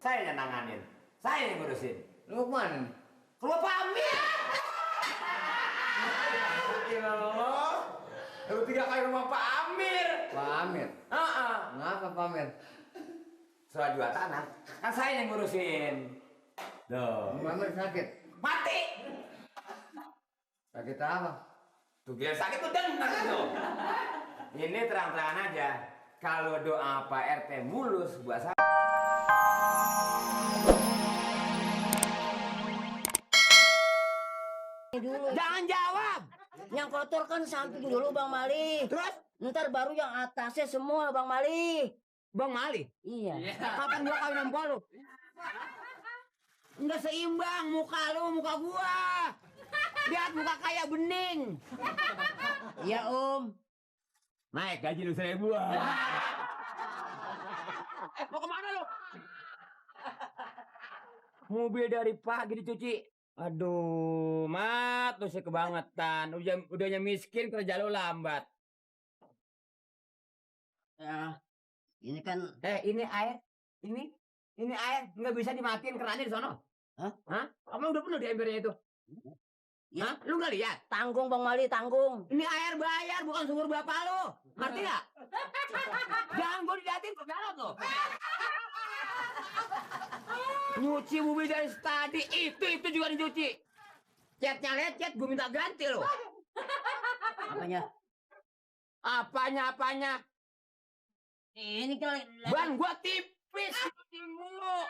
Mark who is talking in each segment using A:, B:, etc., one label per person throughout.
A: saya yang nanganin. Saya yang ngurusin.
B: Lu kemana?
A: Keluar Pak Amir. Ya Allah. Lu 3 kali rumah Pak Amir.
B: Pak Amir? Kenapa Pak Amir?
A: Soal jual tanah. Kan saya yang ngurusin. Duh.
B: Pak Amir sakit?
A: Mati.
B: Sakit apa?
A: Tuh biar sakit tuh dengar tuh. Ini terang-terangan aja. Kalau doa Pak RT mulus buat saya.
C: Dulu.
A: Jangan jawab.
C: Yang kotor kan samping dulu Bang Mali.
A: Terus?
C: Ntar baru yang atasnya semua Bang Mali.
A: Bang Mali?
C: Iya.
A: Kapan gua kawin sama lu? Enggak seimbang muka lu, muka gua. Lihat muka kayak bening.
C: Iya Om.
A: Naik gaji lu 1.000. Mau kemana lu? Mobil dari pagi dicuci. Aduh, Mat, lu sih kebangetan. Udahnya miskin, kerja lu lambat.
C: Ya, ini kan
A: Ini air. Ini air. Nggak bisa dimatiin kerannya di sono.
C: Hah?
A: Hah? Kamu udah penuh di embernya itu.
C: Ya.
A: Hah? Lu nggak lihat?
C: tanggung Bang Mali, tanggung.
A: Ini air bayar, bukan sumur bapak lu. Ngerti nggak? Jangan gua diliatin ke belakang lo. Nyuci mobil dari tadi, itu juga dicuci. Catnya lecet, gua minta ganti lo.
C: Apanya?
A: Apanya?
C: Ini kan
A: Ban gua tipis, cuci mulu.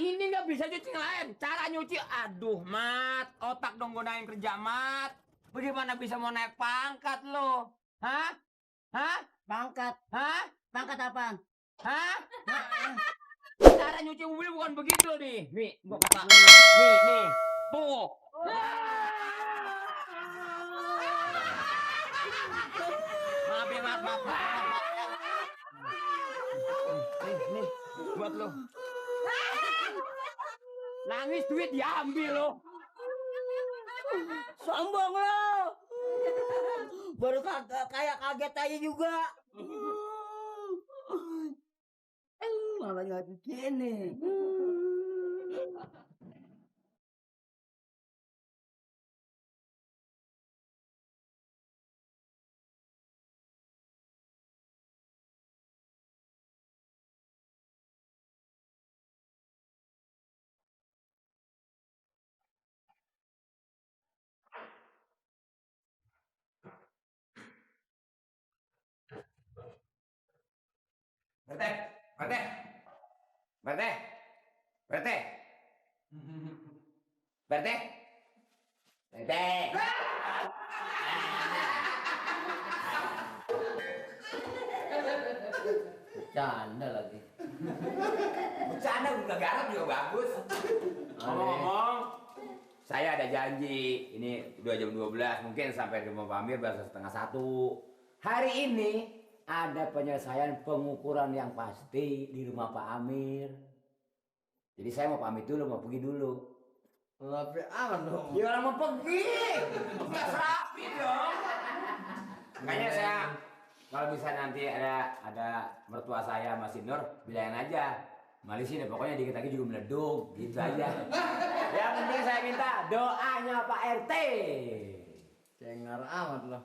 A: Ini nggak bisa cuci yang lain. Cara nyuci, aduh, Mat. Otak dong gunain kerja, Mat. Bagaimana bisa mau naik pangkat lo? Hah?
C: pangkat.
A: Hah?
C: Pangkat apaan?
A: Hah? Cara nyuci mobil bukan begitu nih. Nih, gua buka. Nih. Tuh. Maaf ya, maaf. Nih, buat lo. Nangis duit diambil lo.
C: Sombong lo. Baru kayak kaget aja juga. Malah nggak begini.
A: Berte.
B: Bercanda lagi.
A: Bercanda buka garap juga bagus. Ngomong-ngomong, saya ada janji. Ini udah jam 12, mungkin sampai di rumah Pak Amir baru 12:30. Hari ini ada penyelesaian pengukuran yang pasti di rumah Pak Amir. Jadi saya mau pamit dulu, mau pergi dulu.
B: Rapi aman dong.
A: Ya orang mau pergi, nggak rapi dong. Makanya saya kalau bisa nanti ada mertua saya masih Nur, bilangin aja. Mali sini pokoknya dikit lagi juga meleduk, gitu aja. Yang penting saya minta doanya Pak RT.
B: Cengar amat loh.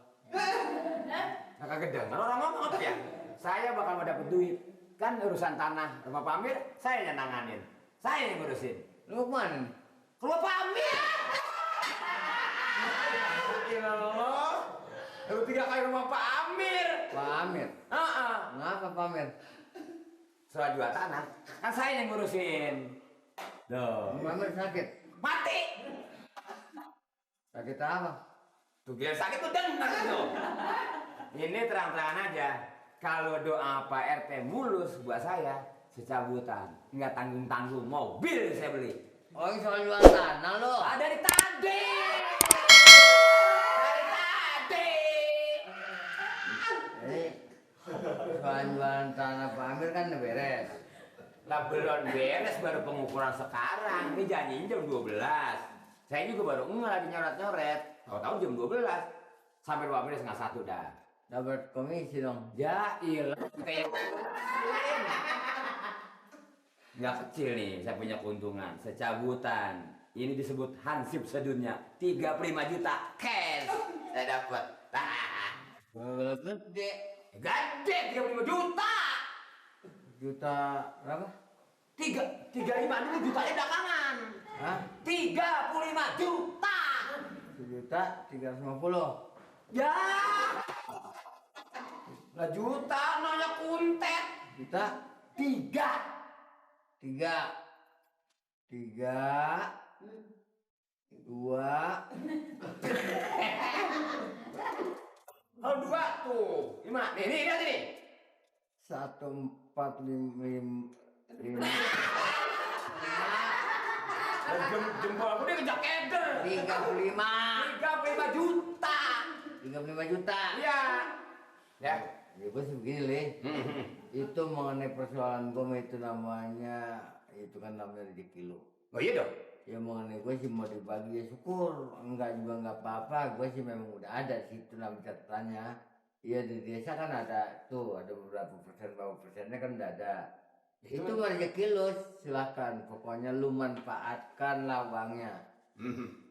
A: Nah, kagak dengar orang ngomong apa ya? Saya bakal mau dapet duit. Kan urusan tanah rumah Pak Amir, saya yang nanganin. Saya yang ngurusin.
B: Lu kemana nih?
A: Keluar Pak Amir. Ya Allah. Lu 3 kali rumah Pak Amir.
B: Pak Amir? Kenapa Pak Amir?
A: Soal jual tanah. Kan saya yang ngurusin. Duh.
B: Pak Amir sakit?
A: Mati.
B: Sakit apa?
A: Tuh biar sakit tuh dengar tuh. Ini terang-terangan aja. Kalau doa Pak RT mulus buat saya, secabutan. Nggak tanggung-tanggung mobil saya beli.
B: Oh, ini soal jual tanah lo?
A: Dari tadi.
B: Jadi, soal jualan tanah Pak Amir kan udah beres.
A: Lah belum beres, baru pengukuran sekarang. Ini janjinya jam 12. Saya juga baru lagi nyoret-nyoret. Tahu-tahu jam 12. Sampai 12 setengah 1 dah.
B: Dapat komisi dong.
A: Ya iyalah. Kayak Nggak kecil nih, saya punya keuntungan. Secabutan. Ini disebut hansip sedunia. 35 juta cash saya dapat.
B: Kalau gede.
A: Gede 35 juta.
B: Juta berapa?
A: 35 dulu jutanya belakangan.
B: Hah?
A: 35 juta.
B: 1.350.000.
A: Ya. Lah juta nanya kuntet.
B: Juta
A: 3.
B: 2.
A: Kalau 2 tuh. Gimana? Nih, lihat ini.
B: 1.455.
A: Jempol aku dia kejak keder.
B: 35
A: juta.
B: 35 juta.
A: Iya. Ya.
B: Ya gue sih begini Le. Itu mengenai persoalan gue itu namanya rezeki lu.
A: Oh iya dong.
B: Ya mengenai gue sih mau dibagi ya syukur, enggak juga enggak apa-apa. Gue sih memang udah ada sih itu namanya catatannya. Iya di desa kan ada tuh, ada beberapa persennya kan udah ada. Itu rezeki lu, silakan. Pokoknya lu manfaatkan lawangnya.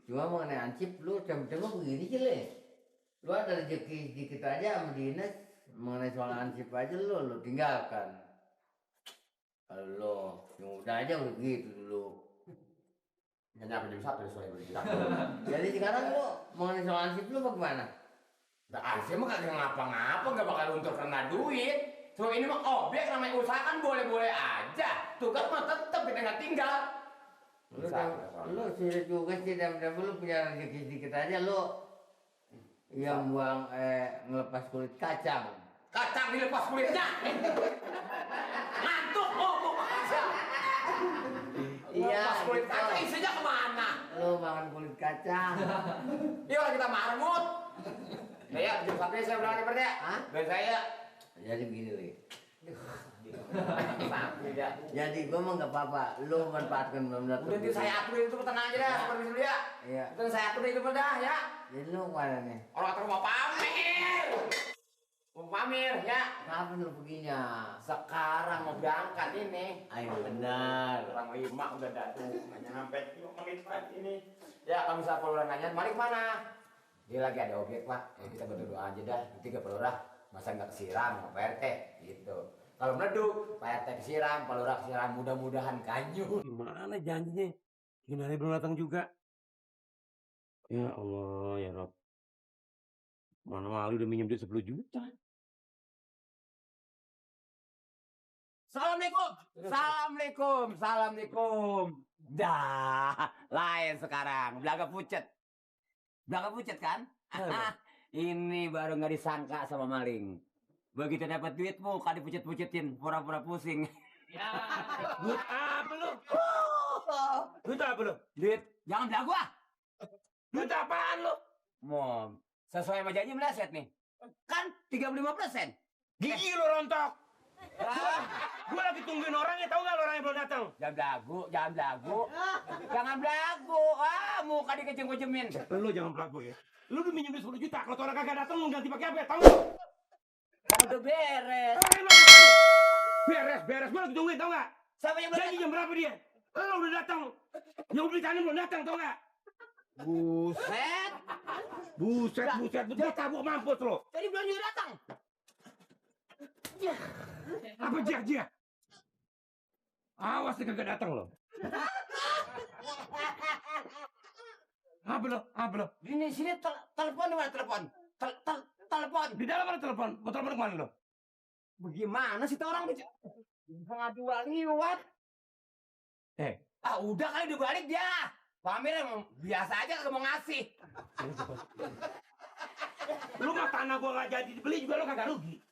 B: Cuma mengenai ansip lu cuma begini sih Le. Lu ada rezeki sedikit aja sama dinas, mengenai soal ansip aja lu tinggalkan. Kalau lu yang udah aja udah gitu dulu.
A: Nggak nyampe jam 1 sore berita.
B: Jadi sekarang lu mengenai soal ansip lu bagaimana?
A: Nah, ansip mah kagak ngapa-ngapa, nggak bakal untur kena duit. So ini mah objek namanya usaha kan boleh-boleh aja. Tugas mah tetep kita nggak tinggal.
B: Lu sudah juga sih dan lu punya rezeki sedikit aja lu. Yang buang ngelepas kulit kacang.
A: Kacang dilepas kulitnya. Ngantuk ngomong aja.
B: Iya.
A: Lepas kulit
B: Gitu.
A: kacang isinya kemana?
B: Lu makan kulit kacang.
A: Yuk kita marmut. Ya, jam 1 saya berangkat seperti ya.
B: Hah?
A: Dan saya.
B: Jadi begini Le.
A: Sakit ya.
B: Jadi gua mah nggak apa-apa. Lu manfaatkan benar-benar.
A: Udah nanti saya atur itu tenang aja dah, seperti dulu ya.
B: Iya.
A: Itu saya atur itu dah ya.
B: Jadi lu mana nih?
A: Orang atur mau pamer. Mau pamer ya.
B: Kapan lu perginya?
A: Sekarang mau berangkat ini.
B: Ayo benar.
A: Orang 5 udah datang. Hanya sampai 5 menit lagi ini. Ya, kalau misalnya Pak Lurah nanya, Malik mana? Dia lagi ada objek Pak. Ya, kita berdoa aja dah. Nanti ke Pak Lurah, masa nggak kesiram sama Pak RT gitu. Kalau meleduk, Pak RT kesiram, Pak Lurah kesiram, mudah-mudahan kanyun.
D: Gimana janjinya? Gimana belum datang juga? Ya Allah, ya Rob. Mana Mali udah minjem duit 10 juta.
A: Assalamualaikum. Assalamualaikum. Assalamualaikum. Dah, lain sekarang. Belaga pucet. Belaga pucet kan? Ini baru nggak disangka sama maling. Begitu dapat duit muka dipucet-pucetin, pura-pura pusing.
D: Ya, duit apa lu? Duit apa lu?
A: Duit, jangan belagu ah.
D: Duit apaan lu?
A: Mom, sesuai sama janji meleset nih. Kan 35%.
D: Gigi lu rontok. Gua lagi tungguin orangnya, tahu nggak lu orangnya belum datang?
A: Jangan belagu, jangan belagu. Jangan belagu. Ah, muka dikejem-kejemin.
D: Lu jangan pelaku ya. Lu udah minjem duit 10 juta, kalau orang kagak datang lu ganti pakai apa? Tahu nggak?
A: Kan udah beres.
D: Beres. Gua lagi tungguin, tahu nggak?
A: Siapa yang belum
D: Janji jam berapa dia? Lu udah datang. Yang beli tanah belum datang, tahu nggak?
A: Buset.
D: Buset. Betul tabuk mampus lo.
A: Jadi belum juga datang.
D: Apa dia? Awas dia kagak datang lo. Apa lo?
A: Sini telepon di mana telepon? Telepon.
D: Di dalam ada telepon. Mau telepon kemana lo?
A: Bagaimana sih tuh orang nih? Setengah 2 liwat. Udah kali dibalik dia. Pamir emang biasa aja kagak mau ngasih.
D: Lu mah tanah gua nggak jadi dibeli juga lo kagak rugi.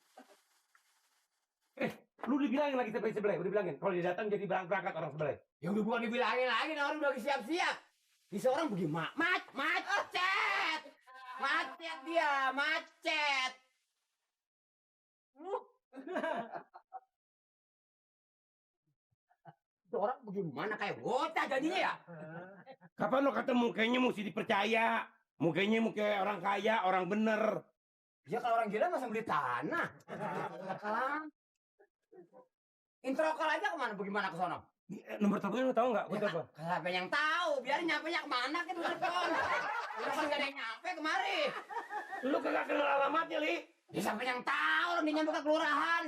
D: Lu dibilangin lagi sampai sebelah, udah bilangin kalau dia datang jadi berangkat orang sebelah.
A: Ya udah bukan dibilangin lagi, orang udah siap-siap. Bisa orang bagaimana? Macet. Macet dia, macet. Itu orang bagaimana kayak bocah jadinya ya?
D: Kapan lo ketemu? Kayaknya mesti dipercaya. Mukanya muka orang kaya, orang bener.
A: Ya kalau orang gila masa beli tanah. Introkal aja kemana? Bagaimana ke sono?
D: Nomor teleponnya lu tahu nggak? Buat apa?
A: Siapa yang tahu? Biarin nyampe kemana gitu telepon. Udah kan gak ada yang nyampe kemari.
D: Lu kagak kenal alamatnya, Li.
A: Ya siapa yang tahu orang dia nyampe ke kelurahan.